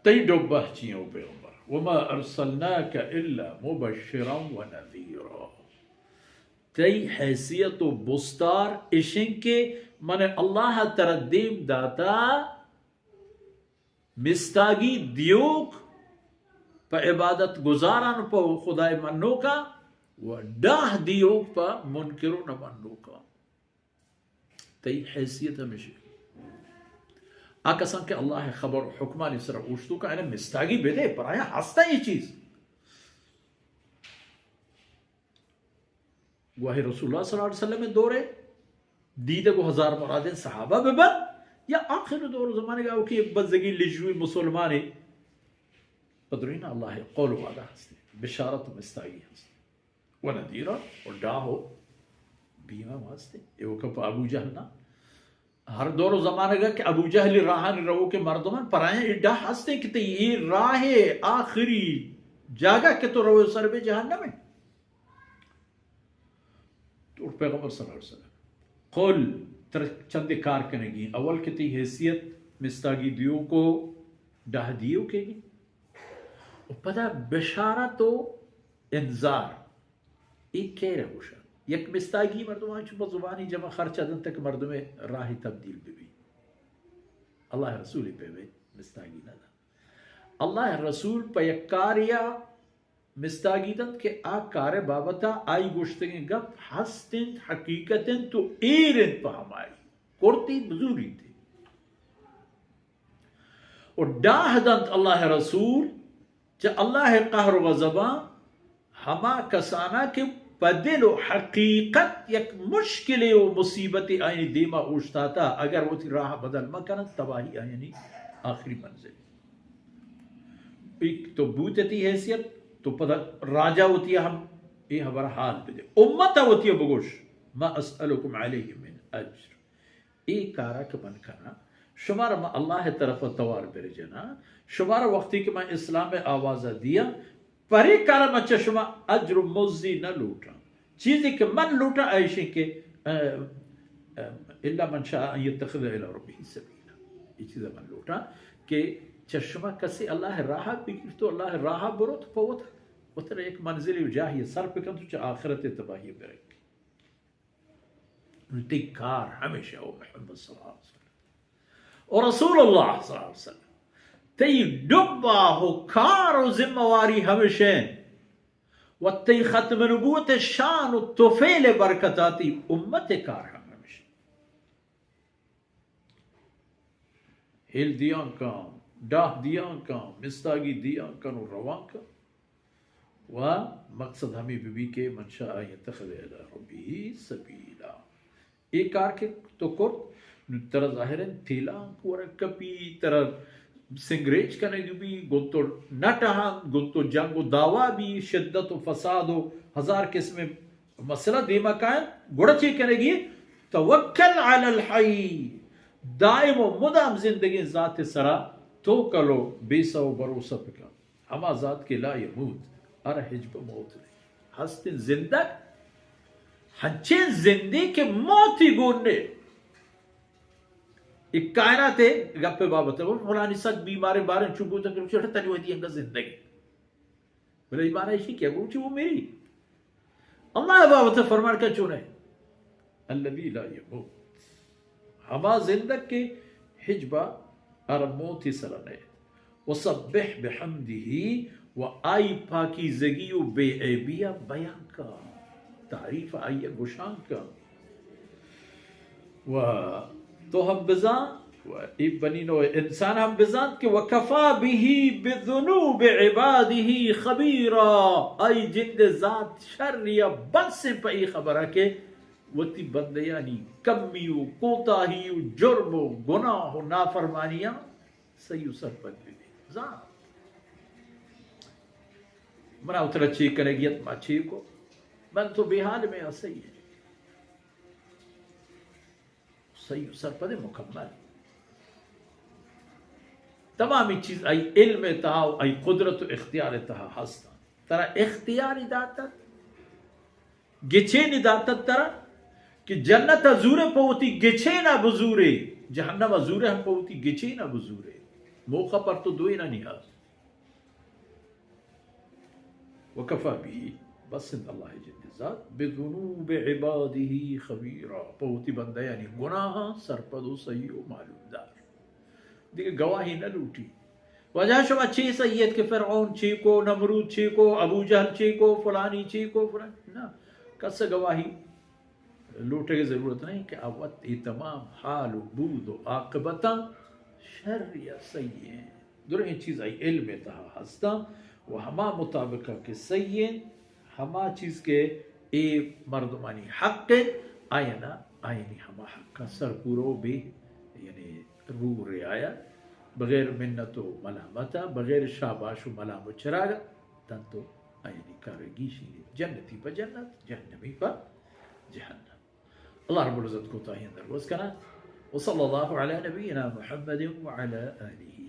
تئی ڈبہ چی ایں او پیغمبر؟ وما ارسلناک الا مبشرا و نذیرا۔ تئی حیثیت و بستار اشیں کہ من اللہ ترا دیم داتا مستاگی دیوک پہ عبادت گزاران، پہ خدای منوکاں، و ڈاہ دیوک پہ منکر و نہ منوکاں۔ تئی حیثیت ہمیشی۔ آ کسان کہ اللہ خبر و حکمانی سرا اوشتوکاں، یعنی مستاگی بدے، پر آیا ہستا یہ چیز۔ گواہی رسول اللہ صلی اللہ علیہ وسلم دورے دیدہ گو ہزار مرادیں صحابہ ببن، یا آخر دور زمانے گا کہ بزگی لجوی مسلمانے، پدرینا اللہ قول وعدہ ہستے، بشارت و مستاگی ہستے، و نذیرا، و ڈاہ و بیمہ ہستے۔ ایوکا پہ ابو جہل نا ہر دور و زمانگا کہ ابو جہل راہانی روکیں مردمان، پرایاں اے ڈاہ ہستیں کہ تئی اے راہ آخری جاگہ کہ تو روے سر بے جہنم ہے۔ تو پیغمبر صلی اللہ علیہ وسلم، قل، تر چند کار کنگی، اول کہ تئی حیثیت مستاگی دیوک و ڈاہ دیوکے گی، و پدا بشارت و انذار۔ اے کئے را گوشاں؟ یک مستاگی مردمان چو پہ زبانی جمع خرچہ دنت کہ مردمے راہ تبدیل ببی۔ اللہ رسول پہ مستاگی نہ دنت۔ اللہ رسول پہ یک کاریا مستاگی دنت کہ آ کار بابتا آئی گوشتگیں گپ ہست انت، حقیقت انت و ایر انت پہ ہمائی۔ کرتی بزوری تے۔ و ڈاہ دنت اللہ رسول چہ اللہ قہر و غضباں ہما کسانا کہ پہ دل و حقیقت یک مشکلے و مصیبتے آیانی دیما اوشتاتا، اگر وتی راہ بدل مکننت، تباہی آیانی آخری منزل۔ ایک تو بوت تئی حیثیت، تو پدا راجا وتی ہم اے خبر حال بدے۔ امت وتی بگوش، ما اسألکم علیہ من اجر۔ اے کارا کہ من کناں، شمارا من اللہ طرف توار برجناں، شمارا وقتی کہ من اسلام آوازا دیاں، پرے کارا من چہ شما اجر و مزدی نہ لوٹاں۔ چیزے کہ من لوٹاں ایشیں کہ، ا، ا، الا من شاء ان یتخذ الی ربہ سبیلا۔ اے چیزا من لوٹاں کہ چہ شما کسے اللہ راہ بگیرت و اللہ راہ بروت، پہ وت، وترا یک منزل و جاہی سر بکنت و چہ آخرت تباہی برک۔ نو تئی کار ہمیشہ او محمد صلی اللہ علیہ وسلم۔ او رسول اللہ صلی اللہ علیہ وسلم، تئی ڈبہ و کار و ذمہ واری ہمیشہ انت۔ و تئی ختم نبوت شان و طفیل برکتا تئی امت کار ہم ہمیشہ انت۔ ہیل دیان کن، ڈاہ دیان کن، مستاگی دیان کن و روان کن۔ و مقصد ہمے بہ بی کہ من شاء ان یتخذ الی ربہ سبیلا۔ اے کار کہ تو کرت، نو ترا ظاہر انت تیلانک ورگ کپی، ترا سنگریچ کنگ بی، گوں تو نہ ٹہان، گوں تو جنگ و دعوا بی، شدت و فساد و ہزار قسم مسئلہ دیما کائنت، گڑا چے کنگی؟ توکل علی الحی، دائم و مدام زندگیں ذات سرا توکل و بیسہ و بھروسہ بکن۔ ہما ذات کہ لا یموت، آرا ہچبر موت نہ۔ ہستیں زندگ، ہنچیں زندے کہ موتی گون نے۔ اے کائنات گپ بابت، فلانی سک بیماریں باریں چو بوتگ، چڑ تنی وتی انگا زندگی۔ بلے ایمان ایشی کہ گوچی وہ میری۔ اللہ بابت فرمان کا چون ہے؟ الذی لا یموت۔ ہما زندگ کہ ہچبر آرا موتی سرا نئیت۔ وسبح بحمدہ، و آئی پاکیزگی و بے عیبیا بیان کا، تعریف آئی گشان کا۔ و تو ہم بزان، و ای بنی نوع انسان ہم بزان کہ وکفی بہ بذنوب عبادہ خبیرا، آئی جند ذات شریا بس پہ ای خبرہ کہ وتی بندیانی کمی و کوتاہی و جرم و گناہ و نافرمانیاں سہی و سرپد بہ بیت۔ زانت۔ منا وترا چے کنگی ات، ما چے کو؟ من تو بے حال میں آ سہی ہے۔ سہی و سرپد مکمل۔ تمامی چیز آئی علم تہا و آئی قدرت و اختیار تہا ہست۔ ترا اختیاری داتت۔ گچینی داتت ترا کہ جنت ء زورے پہ وتی گچین ء بزورے، جہنم ء زورے ہم پہ وتی گچین ء بزورے۔ موقع پر تو دوئینانی ہست۔ وکفی بہ، بس انت اللہ جند ذات، بذنوب عباده خبیرا، پہ وتی بندیانی گناہاں سرپد و سہی و معلوم دار۔ دیگہ گواہی نہ لوٹی۔ واجہ شما چے سہی ات کہ فرعون چے کو، نمرود چے کو، ابو جہل چے کو، فلانی چے کو، فلان، نہ، کس گواہی لوٹگ ءِ ضرورت نہ انت کہ آ وت اے تمام حال و بود و عاقبتاں شر یا سہی انت۔ درہیں چیز آئی علم ءِ تہا ہستاں و ہما مطابق کہ سہی انت، ہما چیز کہ اے مردمانی حق انت، آیانا آیانی ہما حقاں سر پورو بہ، یعنی رو رعایت، بغیر منت و ملامت ءَ، بغیر شاباش و ملام و چراگ ءَ، تنتو آیانی کار گیشینیت۔ جنتی پہ جنت، جہنمی پہ جہنم۔ اللہ رب العزت کوتاہیاں درگوز کنات۔ وصلی اللہ علی نبینا محمد وعلی آلہ